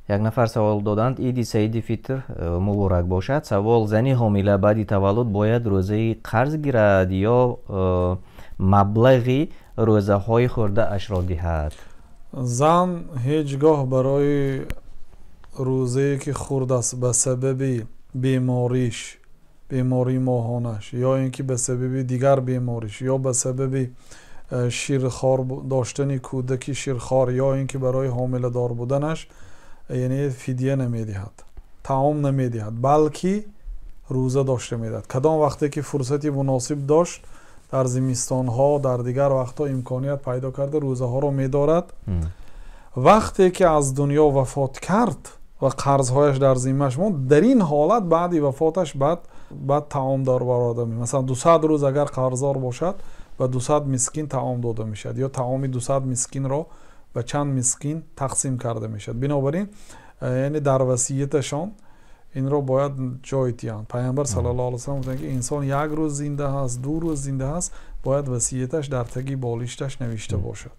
Як нафар савол доданд: Иди Саиди Фитр муборак бошад. Савол: зани ҳомила баъди таваллуд бояд рӯзаи қарз гирад ё маблағи рӯзаҳои хӯрдаашро диҳад? Зан ҳеҷ гоҳ барои рӯзае, ки хӯрдааст, ба сабаби бемориш, бемории моҳонаш, ё ин ки ба сабаби дигар бемориш, ё ба сабаби ширхор доштани кӯдаки ширхор, ё ин ки барои ҳомиладор буданаш, яъне фидия намедиҳад, таом намедиҳад, балки рӯза дошта медиҳад. Кадом вақте ки фурсати муносиб дошт, дар зимистонҳо, дар дигар вақтҳо имконият пайдо карда, рӯзаҳоро медорад. Вақте ки аз дунё вафот кард ва қарзҳояш дар зиммаш монд, дар ин ҳолат баъди вафоташ баъд таом дар барода, масалан, 200 рӯз агар қарздор бошад, ба 200 мискин таом дода мешавад ё таоми 200 мискинро ба чанд мискин тақсим карда мешавад. Бинобар ин, яъне дар васияташон инро бояд ҷой диҳанд. Пайғамбар саллаллоҳу алайҳи васаллам гуфтанд, ки инсон як рӯз зинда ҳаст, 2 рӯз зинда ҳаст, бояд васияташ дар таги болишташ навишта бошад.